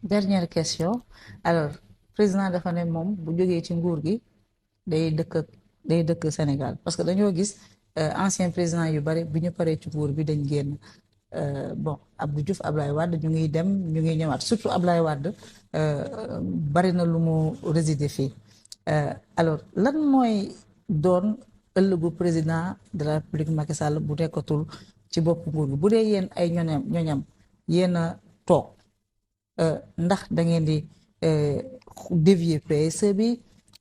dernière question alors président dafa ne moom bu jógee ci nguur gi day dëkk day dëkk Sénégal parce que dañoo gis ancien président yu bari bi ñu paree ci nguur bi dañ génn bon Abdou Diouf Ablaye Wade ñu ngi dem ñu ngi ñëwaat surtout Ablaye Wade bari na lu mu résider fii alors lan mooy doon ëllëgu président de la République Macky Sall bu nekkatul ci bopp nguur gi bu dee yéen ay ñoñam yéen a toog ndax da ngeen di dévier PSE bi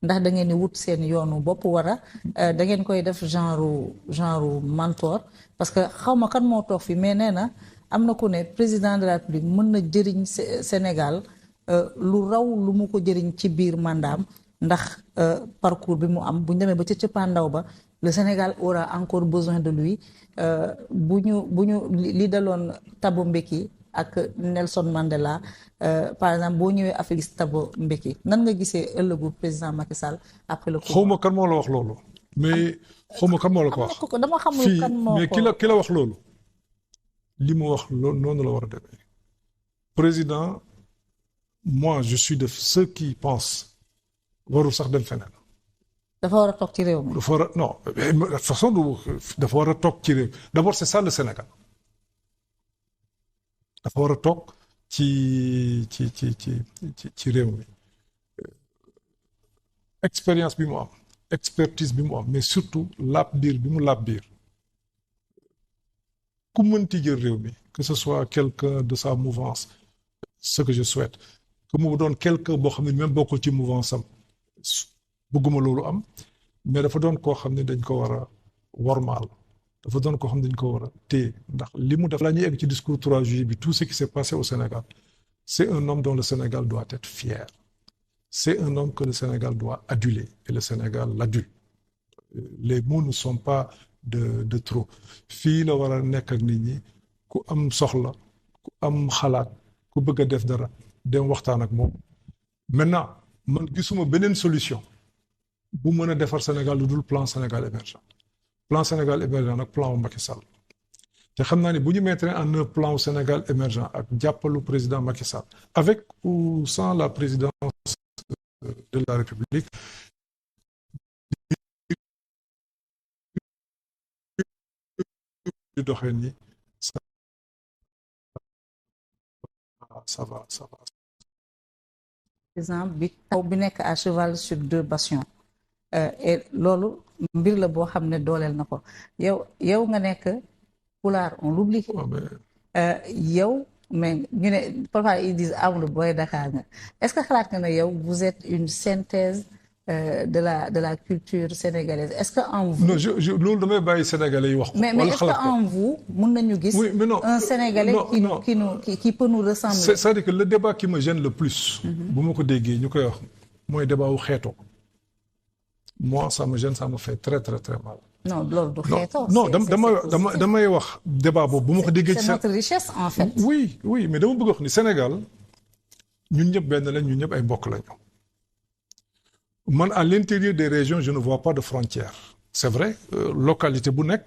ndax da ngeen di wut seen yoonu bopp war a da ngeen koy def genre mentor parce que xaw ma kan moo toog fi mais nee na am na ku ne président de la République mën na jëriñ Sénégal lu raw lu mu ko jëriñ ci biir mandaam ndax parcours bi mu am bu ñu demee ba ca cëppaandaw ba le Sénégal aura encore besoin de lui bu ñu li daloon Thabo Mbeki ak Nelson Mandela par exemple boo ñëwee Afrique gis Thabo Mbeki nan nga gisee ëllëgu président Macky Sall après le coup. xawma kan moo la wax loolu. mais xawma kan moo la ko wax. dama xamul kan moo ko mais ki la wax loolu. li mu wax loolu noonu la war a demee. président moi je suis de ceux qui pensent warul sax dem feneen. dafa war a toog ci réew mi. dafa war a non de toute façon dafa war a toog ci réew d'abord c'est ça le Sénégal. dafa war a toog ci réew mi expérience bi mu am expertise bi mu am mais surtout laab biir bi mu laab biir ku mënti jël réew mi que ce soit quelqu'un de sa mouvance ce que je souhaite que mu doon quelqu'un boo xam ne même bokkul ci mouvance am bëgguma loolu am mais dafa doon koo xam ne dañ ko war a wormaal dafa doon koo xam ne dañ ko war a téye ndax li mu def la ñuy egg ci discours 3 juillet bi tout ce qui s'est passé au Sénégal c'est un homme dont le Sénégal doit être fier c'est un homme que le Sénégal doit aduler et le Sénégal l'adule les mots ne sont pas de trop fii la war a nekk ak nit ñi ku am soxla ku am xalaat ku bëgg a def dara dem waxtaan ak moom maintenant man gisuma beneen solution bu mën a defar Sénégal lu dul plan Sénégal émergent plan Sénégal émergent nag plan wu Macky Sall te xam naa ni bu ñu mettre en œuvre plan wu Sénégal émergent ak jàppalu président Macky Sall avec ou sans la présidence de la République di doxee ni ça va. exemple bi taw bi nekk à cheval sur 2 bastions et loolu mbir la boo xam ne dooleel na ko yow nga nekk pulaar on l'oublie yow mais ñu ne parfois ils disent Amadou booy Dakar nga est-ce que xalaat nga ne yow vous êtes une synthèse de la culture sénégalaise est-ce que en vous. non je loolu damay bàyyi sénégalais yi wax ko. mais est-ce que en vous mun nañu gis. oui mais non un sénégalais qui peut nous ressembler. c'est-à-dire que le débat qui me gêne le plus. bu ma ko déggee ñu koy wax mooy débat wu xeetoo. moi ça me gêne ça me fait très très très mal. non loolu du xeetoo. non damay wax débat boobu bu ma ko déggee. c'est notre richesse en fait. oui mais dama bëgg wax ni Sénégal ñun ñëpp benn lañ ñun ñëpp ay mbokk lañu. man à l'intérieur des régions je ne vois pas de frontières. c'est vrai localité bu nekk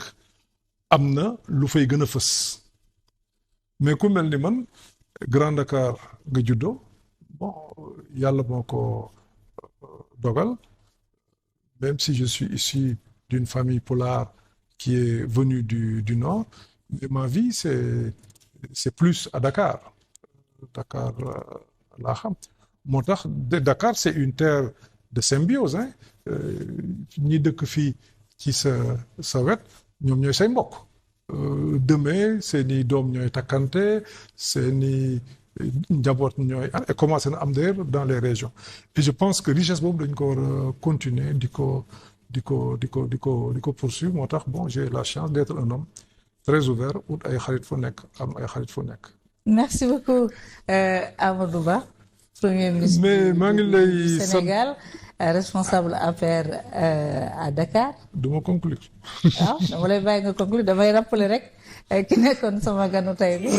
am na lu fay gën a fës mais ku mel ni man Grand Dakar nga juddoo bon yàlla moo ko dogal même si je suis issu d'une famille pulaar qui est venue du nord mais ma vie c'est plus à Dakar laa xam moo tax Dakar c'est une terre de symbiose hein ñi dëkk fii ci sa wet ñoom ñooy say mbokk demain seeni doom ñooy takkante seeni njaboot ñooy et commencé na am d'ailleurs dans les régions et je pense que richesse boobu dañ ko war a continuer di ko poursuivre moo tax bon j'ai la chance d'être un homme très ouvert ut ay xarit fu nekk am ay xarit fu nekk. merci beaucoup Amadou Ba. Premier ministre mais maa ngi lay du Sénégal responsable APR à Dakar. duma conclure. waaw dama lay bàyyi nga conclure damay rappeler rek ki nekkoon sama ganu tey bi